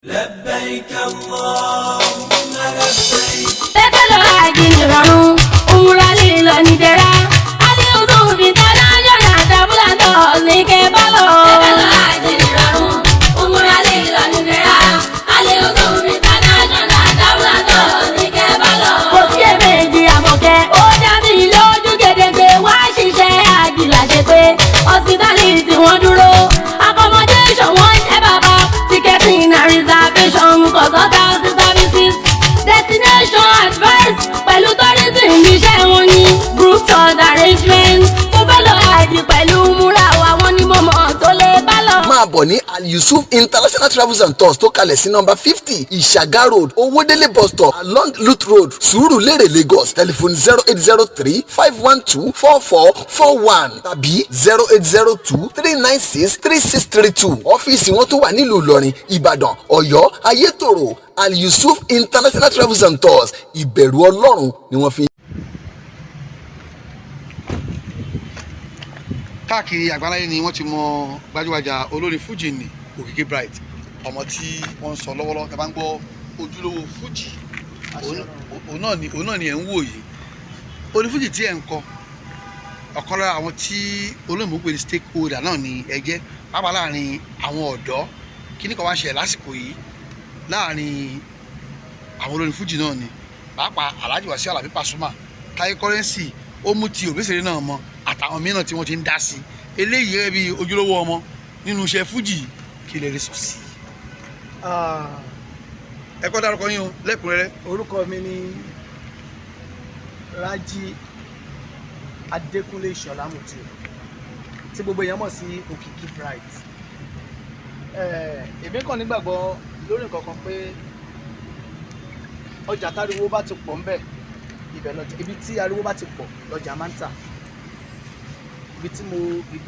لبيك اللهم لبيك. Tẹ́tẹ́ lọ àjìnìrọ̀rùn, òmùra lílọ nìdẹ̀ra. Aliyu International Travel Tours ní kẹ́ bá lọ. Tẹ́tẹ́ lọ àjìnìrọ̀rùn, òmùra lílọ nìdẹ̀ra. Aliyu International Travel Tours ní kẹ́ bá lọ. Kò sí èméjì àmọ̀kẹ́, ó dá mi lójú gedegbe, wá ṣiṣẹ́ àjìlá ṣe pé hospitality wọ́n dúró. Accommodation wọ́n jẹ́ bàbá, ticketing and reservation, consultancy services, destination advice pẹ̀lú tourism iṣẹ́ wọn ní group tours arrangements. Mo fẹ́ lọ àjì pẹ̀lú múra wa, wọ́n ní mo mọ̀ tó lè bá lọ. Máa bọ̀ ní Al Yusuf International Travels and Tours tó kalẹ̀ sí nọ́mbà 50, Ìṣàgá Road, Owódélé Bus Stop, along Lut Road, Sùúrùlérè, Lagos. Telephone 08035124441 tàbí 08023963632. Ọ́fíìsì wọn tó wà nílùú Ìlọrin, Ìbàdàn, Ọ̀yọ́, Ayétòrò. Al Yusuf International Travels and Tours, ìbẹ̀rù Ọlọ́run ni wọ́n fi. Káàkiri àgbáláyé ni wọ́n ti mọ gbajúgbajà olórin fújì ní Òkìkí Bright, ọmọ tí wọ́n ń sọ lọ́wọ́lọ́wọ́. Tá a bá ń gbọ́ ojúlówó fújì, òun náà ni ẹ̀ ń wò yìí. Orin fújì tí ẹ̀ ń kọ, ọ̀kan lára àwọn tí olóyìnbó pè ní stakeholder náà ni ẹ jẹ́, pàápàá láàrin àwọn ọ̀dọ́. Kíní kan wá ṣẹlẹ̀ lásìkò yìí láàrin àwọn olórin fújì náà ni pàápàá Alhaji Wasiu Alabi Pasuma, Taye Currency, ó mú ti Òbésèré náà mọ àtàwọn mìíràn tí wọ́n ti ń dá sí eléyìí gẹ́gẹ́ bí ojúlówó ọmọ nínú iṣẹ́ fújì. Kí lè rí sọ sí i? Ẹ kọ́ dárúkọ yín o lẹ́kùnrẹ́rẹ́. Orúkọ mi ni Rájí Adékúnlé Ìṣọ̀lá Mutiu, tí gbogbo èèyàn mọ̀ sí Òkìkí Bright. Èmi kàn nígbàgbọ́ lórí nǹkan kan pé ọjà táriwo bá ti pọ̀ ńbẹ̀, ibẹ̀ lọ́jà. Ibi tí ariwo bá ti pọ̀ lọ́jà máa ń tà. Ibi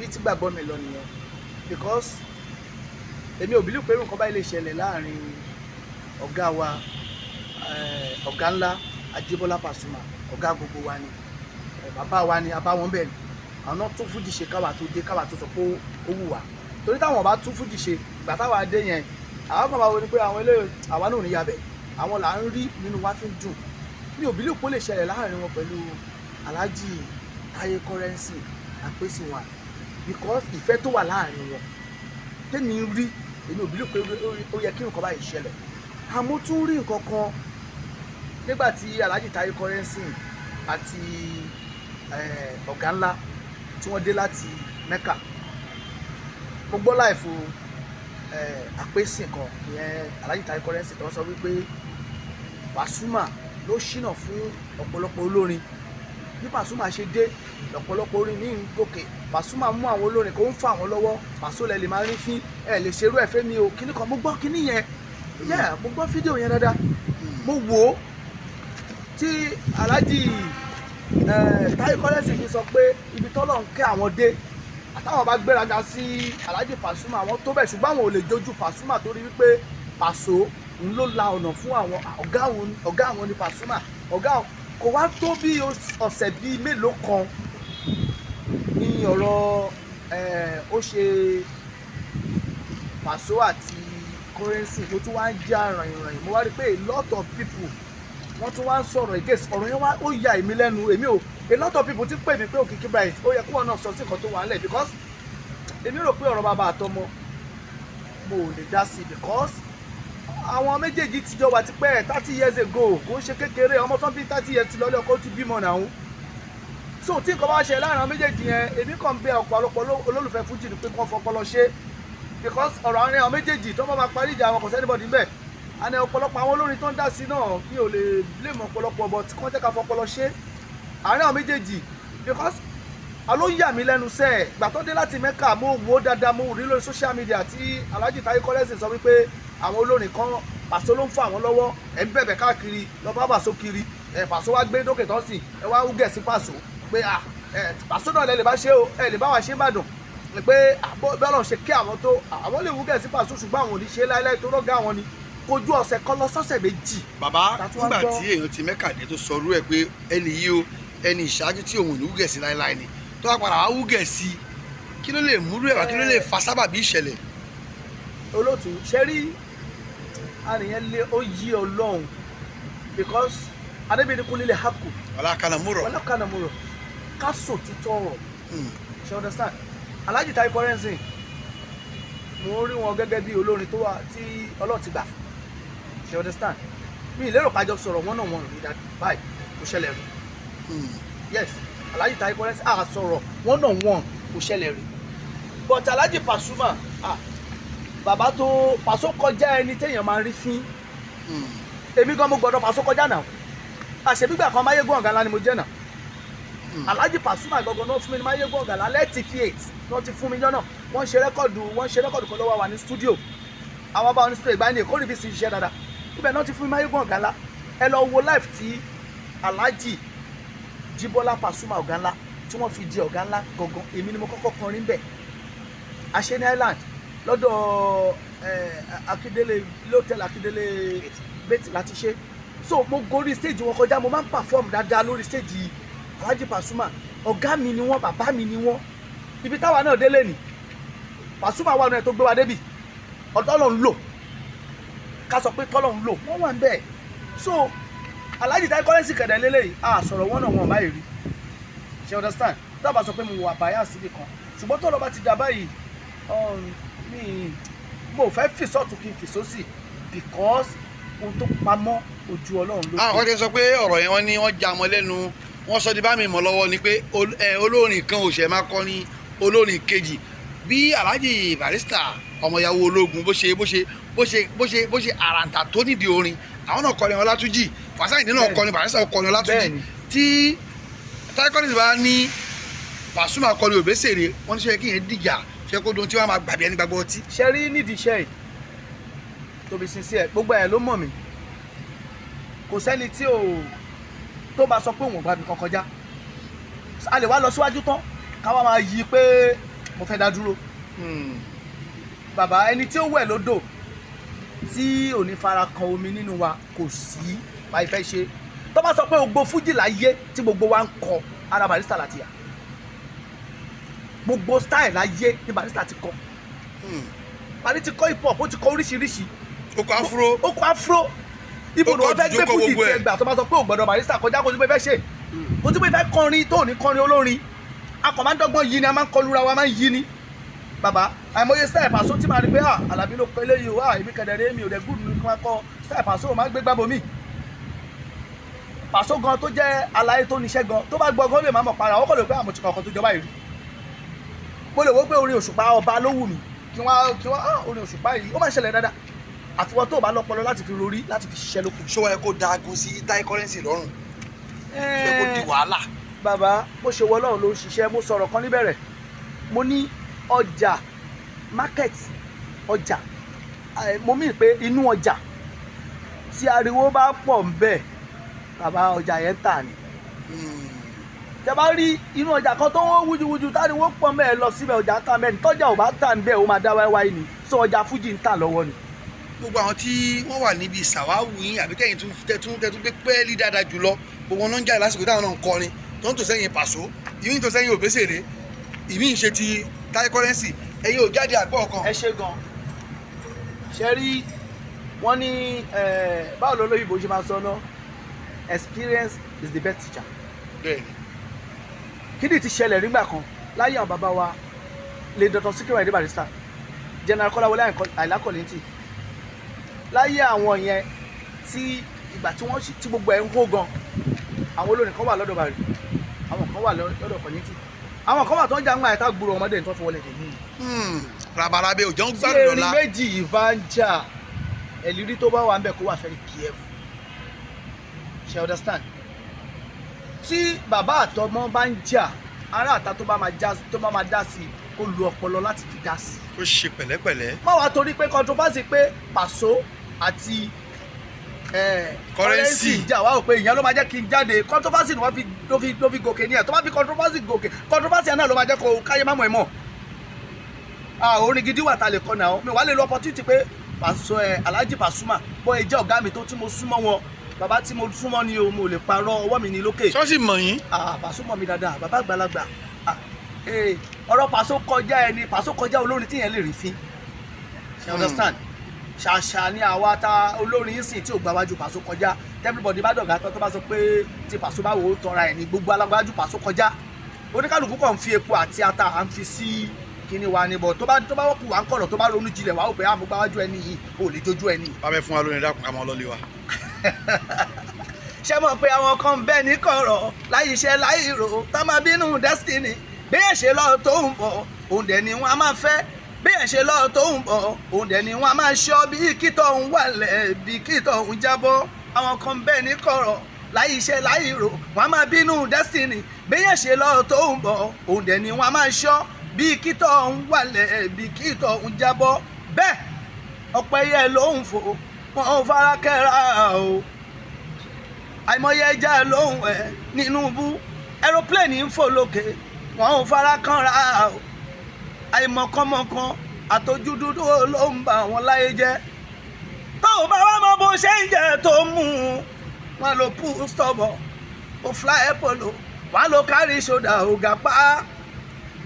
tí gbàgbọ́ mi lọ nìyẹn, because èmi ò believe pé irú nǹkan báyìí lè ṣẹlẹ̀ láàrin ọ̀gá wa, ọ̀gá ńlá Ajíbọ́lá Pasuma. Ọ̀gá gbogbo wa ni, bàbá wa ni, abáwọn bẹ́ẹ̀ ni. Àwọn náà tún fújì ṣe káwa tó dé, káwa tó sọ pé ó wù wá, torí táwọn bá tún fújì ṣe ìgbà táwa dé yẹn, àwọn kan máa wo ni pé àwọn eléyìí, àwa náà ò ní yabẹ̀. Àwọn là ń rí nínú wa fi ń dùn. Mi ò believe pé ó lè ṣẹlẹ̀ láàrin wọn pẹ̀lú Alhaji Taye Currency Apèsè wa, because ìfẹ́ tó wà láàrin wọn tèmi ń rí, èmi ò believe pé ó yẹ kí nǹkan báyìí ṣẹlẹ̀. Àmọ́ tún rí nǹkan kan nígbà tí Alhaji Taye Currency àti ọ̀gá ńlá tí wọ́n dé láti Mecca. Mo gbọ́ láìfo àpèsè kan, ìyẹn Alhaji Taye Currency, tó ń sọ wípé Pasuma ló ṣínà fún ọ̀pọ̀lọpọ̀ olórin. Bí Pasuma ṣe dé lọ́pọ̀lọpọ̀ orin ní gòkè. Pasuma mú àwọn olórin kó ń fà wọ́n lọ́wọ́. Paso lẹ lè máa rí fín, ẹ lè ṣerú ẹ̀ fẹ́ mi o. Kíní kan mo gbọ́ kíní yẹn, yeah, mo gbọ́ fídíò yẹn dáadáa. Mo wò ó tí Alhaji Taye Currency fi sọ pé ibi tọ́lọ̀ ń kẹ́ àwọn dé, àtàwọn bá gbéraga sí Alhaji Pasuma, àwọn tó bẹ̀, ṣùgbọ́n àwọn ò lè jojú Pasuma, torí wípé Paso ń ló la ọ̀nà fún àwọn. Ọ̀gá àwọn ni Pasuma. Ọ̀gá àwọn kò wá tó bí ọ̀sẹ̀ bíi mélòó kan ní ọ̀rọ̀ ó ṣe Paso àti Currency tó tún wá ń já ràyìnràyìn. Mo wá rí i pé a lot of people, wọ́n tún wá ń sọ̀rọ̀ against ọ̀rọ̀ yẹn. Wá ó ya èmi lẹ́nu. Èmi ò, a lot of people ti pè mí pé Òkìkí Bright, ó yẹ kó wọn náà sọ sí nǹkan tó wà ńlẹ̀, because èmi rò pé ọ̀rọ̀ bàbá àtọmọ, mo ò lè dá sí i, because àwọn méjèèjì ti jọ wà tipẹ́, 30 years ago. Kò ń ṣe kékeré. Ọmọ tán bí 30 years ti lọ́lé ọkọ, ti bímọ náà. So tí nǹkan bá ṣe láàrin àwọn méjèèjì yẹn, èmi kàn ń bẹ ọ̀pọ̀lọpọ̀ olólùfẹ́ fújì ni pé kí wọ́n fọpọlọ ṣe, because ọ̀rọ̀ àárín àwọn méjèèjì tó bá máa parí ìjà wọn, kò sí anybody níbẹ̀. Àní ọ̀pọ̀lọpọ̀ àwọn olórin tó ń dá sí náà, mi ò lè blame ọ̀pọ̀lọpọ̀, but kí wọ́n jẹ́ ká fọpọlọ ṣe àárín àwọn méjèèjì, because alo ń yà mí lẹ́nu sẹ́ẹ̀. Gbà tó dé láti Mẹ́kà, mo wò ó dáadáa, mo rí lórí social media tí Alhaji Taye Currency sọ wípé àwọn olórin kan, Pàṣọ ló ń fà wọ́n lọ́wọ́, ẹ̀ ń bẹ̀bẹ̀ káàkiri lọ bá Pàṣọ kiri. Ẹ̀ Pàṣọ wá gbé dókè tán sí ẹ, wá wúgẹ̀ sí Pàṣọ pé à ẹ̀ Pàṣọ náà lẹ lè bá ṣe o, ẹ lè bá wa ṣe Ìbàdàn, pé bẹ́ẹ̀ lọ́n ṣe kí àwọn tó àwọn lè wúgẹ̀ sí Pàṣọ, ṣùgbọ́n àwọn ò ní ṣe láéláé tó rọ́gà àwọn ni. Kojú ọ̀sẹ̀ kan lọ sọ́sẹ̀ 2. Bàbá, Ta tún wá nígbà gbọ́. tí èèyàn ti Mẹ́kà dé tó sọrú ẹ̀ pé ẹni yìí o, ẹni ìṣáájú tí òun ò ní wúgẹ̀ sí láéláé ni, tó wá padà wá wúgẹ̀ sí, kí ló lè múrú ẹ̀ wá? Kí ló lè fa sábàbí ìṣẹ̀lẹ̀? Olóòtú, ṣe rí Àníyàn lé ó yí Ọlọ́run, because adébíyẹn kò lílẹ̀ hakù. Ọlákànnà múrọ̀. Ọlọ́kànnà mo rọ̀ ká sòtítọ́ ọ̀rọ̀, ṣe understand? Alhaji Taye Currency, mo ń rí wọn gẹ́gẹ́ bí olórin tó wà tí Ọlọ́run ti gbà fún, ṣe understand? Mi ìlérò kájọ sọ̀rọ̀ wọn náà, wọn rí dájú báyìí, kò ṣẹlẹ̀ rí. Yes, Alhaji Taye Currency, a sọ̀rọ̀ wọn náà, wọn kò ṣẹlẹ̀ rí. But Alhaji Pasuma, ah, bàbá tó Paso kọjá ẹni téèyàn máa ń rí fín. Èmi gan mo gbọ́dọ̀ Paso kọjá náà. Àṣebígbà kan Máyégún ọ̀gá ńlá ni mo jẹ́ náà. Alhaji Pasuma gangan náà fún mi ní Máyégún ọ̀gá ńlá lẹ́ẹ̀tì fi eight náà ti fún mi jọ́nà. Wọ́n ṣe record kan lọ́wọ́ wa ní studio. Àwọn bá wọn ní studio ìgbà yẹn ní Èkó rí bí sì ṣiṣẹ́ dáadáa. Ibẹ̀ náà ti fún mi Máyégún ọ̀gá ńlá. Ẹ lọ wo live tí Alhaji Jíbọ́lá Pasuma ọ̀gá ńlá tí wọ́n fi di ọ̀gá ńlá gangan, èmi ni mo kọ́kọ́ kọrin bẹ̀. Àṣẹ ní Island lọ́dọ̀ Akíndélé lọ́tẹ̀lì, Akíndélé bẹ́ẹ̀tì láti ṣe. So mo gorí stage wọn kọjá, mo máa ń perform dáadáa lórí stage Alhaji Pasuma. Ọ̀gá mi ni wọ́n, bàbá mi ni wọ́n. Ibi táwa náà délé ni Pasuma wà náà tó gbé wa débi ọ̀tọ́lọ̀ ń lò, ká sọ pé tọ́lọ̀ ń lò wọ́n wà ń bẹ̀. So Alhaji Taye Currency kẹ̀dẹ̀ lélẹ́yìí, a sọ̀rọ̀ wọ́n náà wọn báyìí rí, ṣe understand? Tábà sọ pé mo wà báyà síbi kan, ṣùgbọ́n tọ́lọ̀ bá ti dà báyìí, mi mo fẹ́ fi sọ́ọ̀tún kí n fi sósì, because ohun tó pamọ́ ojú Ọlọ́run ló. Àwọn kan ti sọ pé ọ̀rọ̀ yẹn, wọ́n ní wọ́n já ọmọ lẹ́nu, wọ́n sọ di bá mi mọ̀ lọ́wọ́ ni pé olórin kan ò ṣẹ̀ máa kọ́ ní olórin kejì bí Alhaji Barrister ọmọ ìyàwó ológun bó ṣe àràǹtà tó nídìí orin. Àwọn náà kọrin Ọlátúnjì, Wàsáìdì náà kọrin Barrister, kọrin Ọlátúnjì. Tí Taye Currency bá ní Pasuma kọrin Òbésèré, wọ́n ní ṣe kí yẹn dìjà, ṣe kó dun tí wọ́n máa gbàgbé ẹni gbàgbọ́ ọtí. Ṣe rí nídìí iṣẹ́ yìí, to be sincere, gbogbo ẹ̀ ló mọ̀ mí. Kò sẹ́ni tí ò tó bá sọ pé òun ò gbàgbé kan kọjá. A lè wá lọ síwájú tán, ká wá máa yí pé mo fẹ́ dá dúró. Bàbá, ẹni tí ó wẹ̀ lódò tí ò ní fara kan omi nínú wa kò sí báyìí fẹ́ ṣe. Tó bá sọ pé gbogbo fújì láyé tí gbogbo wa ń kọ, ara Barrister láti yà. Gbogbo style láyé ní Barrister ti kọ. Barry ti kọ hip hop, ó ti kọ oríṣiríṣi. Ó kọ afro. Ó kọ afro. Ibo ni Ó kọ wọ́n fẹ́ jùjú, gbé ó kọ fújì gbogbo tí ẹ̀. ẹ gbà tó bá sọ pé ò gbọ́dọ̀ Barrister kọjá, kó tí pé fẹ́ ṣe, kó tí pé fẹ́ kọrin tó ò ní kọrin olórin. A kàn máa ń dọ́gbọ́n yí ni, a máa ń kọlura wa, máa ń yí ni. Bàbá, àìmọye style Paso tí màá rí pé, ah, Àlàbí ló pẹ́ léyìí o. Ah, èmi kẹ̀dẹ̀rẹ́ mi ò dẹ̀ gúdù ní kí wọ́n kọ style Paso, ò máa gbé gbàbọ̀ mi. Paso gan tó jẹ́ aláyé tó níṣẹ́ gan, tó bá gbọ́ gan, lè má mọ̀ para ọkọ̀ lè pé àmọ̀ tí kọ̀ọ̀kan tó jọba yìí rí. Mo lè wò pé orin Òṣùpá ọba ló wù mí, kí wọ́n ah, orin Òṣùpá yìí, ó máa ń ṣẹlẹ̀ dáadáa. Àfiwọ́ tó o bá lọ́pọlọ láti fi rorí, láti fi ṣiṣẹ́ lókun. Ṣé wọ́n yẹ kó dagun sí Taye Currency lọ́rùn, ṣé kó di wàhálà? Bàbá, bó ṣe wọ Ọlọ́run ló ń ṣiṣẹ́. Mo sọ̀rọ̀ kan níbẹ̀rẹ̀, mo ní ọjà market, ọjà, mo mí pé inú ọjà tí ariwo bá pọ̀ ń bẹ̀, bàbá, ọjà yẹn ń tà ní. Tẹ bá rí inú ọjà kan tó ń wújúwújú, táriwo pọ̀ ń bẹ̀, lọ síbẹ̀, ọjà ń tà mẹ́rin. Tọ́jà ò bá tà ń bẹ̀, ó máa dá wáíwáí ni. So ọjà fújì ń tà lọ́wọ́ ni. Gbogbo àwọn tí wọ́n wà níbi ìsàwáwù yín, àbí kẹ́yìn tún tẹ́tún tẹ́tún gbé pẹ́ẹ́lí dáadáa jùlọ, gbogbo wọn náà ń jáde lásìkò táwọn náà ń kọrin tó ń tò sẹ́yìn Pàṣọ, ìmí ń tò sẹ́yìn Òbésèré, ìmí ń ṣe ti Taye Currency. Ẹ̀yin ò jáde àgbọ̀ kan. Ẹ ṣe gan. Ṣe rí, wọ́n ní báwo ló lóyìnbó ṣe máa sọ náà, "Experience is the best teacher." Kí ni ti ṣẹlẹ̀ nígbà kan láyé àwọn bàbá wa lè Dr. Sikiru Ayinde Barrister, General Kọ́láwọlé Àyìnlá Kollington, láyé àwọn yẹn, tí ìgbà tí wọ́n tí gbogbo ẹ̀ ń hó gan, àwọn olórin kan wà lọ́dọ̀ Barry, àwọn kan wà lọ́dọ̀ Kollington, àwọn kan wà tó ń jà ń gbà ẹ̀ta gbúrò ọmọdé tó fi wọlé dé ní. Rabarabe òjò ń Tí gbádùn erin lọ́la. méjì yìí bá ń jà, ẹ̀lírí tó bá wà ń bẹ̀ kó wà very careful, ṣe understand? Tí bàbá àtọmọ bá ń jà, ará àta tó bá máa já, tó bá máa dá sí i, kó lu ọpọlọ láti fi dá sí i. Ó ṣe pẹ̀lẹ́pẹ̀lẹ́. Má wàá torí pé controversy pé Pàṣọ àti Currency. jà wá, ò pé ìyẹn ló máa jẹ́ kí n jáde. Controversy ni wọ́n fi ló fi gòkè ní ẹ̀. Tó bá fi controversy gòkè, controversy náà ló máa jẹ́ kó káyé má mọ̀ ẹ́ mọ̀. Ah, orin gidi wà tá a lè kọ náà. Mi wà lè lo opportunity pé Pàṣọ ẹ, Alhaji Pasuma bọ́ ẹ jẹ́ ọ̀gá mi tó tí mo súnmọ́ wọn, bàbá tí mo súnmọ́ ni o, mo lè parọ́, ọwọ́ mi ní lókè. Ṣọ́ọ̀ṣì mọ̀ yín. Ah, Pàṣọ mọ̀ mi dáadáa, bàbá àgbàlagbà. Ah, ọ̀rọ̀ Pàṣọ kọjá ẹni, Pàṣọ kọjá olórin tí yẹn lè rí fín, ṣe understand? Ṣàṣà ni àwa ta olórin sìn tí ò gbáwájú Pàṣọ kọjá. Everybody bá dọ̀gá tán, tó bá sọ pé tí Pàṣọ bá wò ó tọra ẹ̀ ní gbogbo alágbájú Pàṣọ kọjá. Oníkálukú kàn ń fi epo àti ata à ń fi sí kíní wa ni bọ̀, tó bá wọ́pù wá ń kọ̀rọ̀, tó bá ronú jinlẹ̀ wá, ó pé àmú gbáwájú ẹni yìí ò lè jójú ẹni yìí. Bá fẹ́ fún wa lónìí, dákun, ká máa lọ́lé wa. Ṣé mọ̀ pé àwọn kan bẹ́ẹ̀ ní kọ̀rọ̀ láì iṣẹ́ láì rò, tá máa bínú destiny. Bí ẹ̀ ṣe lọ tó ń bọ̀, òun dẹ̀ ni wọ́n á máa fẹ́. Bí ẹ̀ ṣe lọ tó ń bọ̀, òun dẹ̀ ni wọ́n á máa ṣọ́, bí kítọ̀ ń wàlẹ̀, bí kítọ̀ ń jábọ́. Àwọn kan bẹ́ẹ̀ ní kọ̀rọ̀ láì iṣẹ́ láì rò, wọ́n á máa bínú destiny. Bí ẹ̀ ṣe lọ tó ń bọ̀, òun dẹ̀ ni wọ́n á máa ṣọ́, bí kítọ̀ ń wàlẹ̀, bí kítọ̀ ń jábọ́. Bẹ́ẹ̀ ọ̀pẹ̀yẹ ló ń fò, wọn ò fara kẹ́ra o. Àìmọye ẹja lóhùn ẹ nínú bú, aeroplane ń fò lókè, wọn ò fara kánra o. Àìmọ̀kànmọ̀kàn àtọjú dúdú ló ń bà wọn láyé jẹ́. Tó o bá wá mọ bó ṣe ń jẹ tó mú un, wọn lò pull stubborn, ó fly polo, wọn lò carry shoulder ògà pa,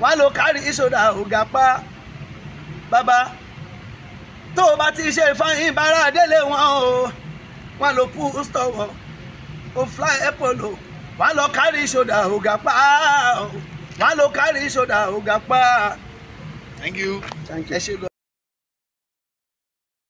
wọn lò carry shoulder ògà pa. Bàbá, tó o bá ti ṣe fáyín bára délé wọn o, wọn lò pull stubborn, ó fly polo, wọn lọ carry shoulder ògà pa, wọn lọ carry shoulder ògà pa. Thank you. Ẹ ṣe gan.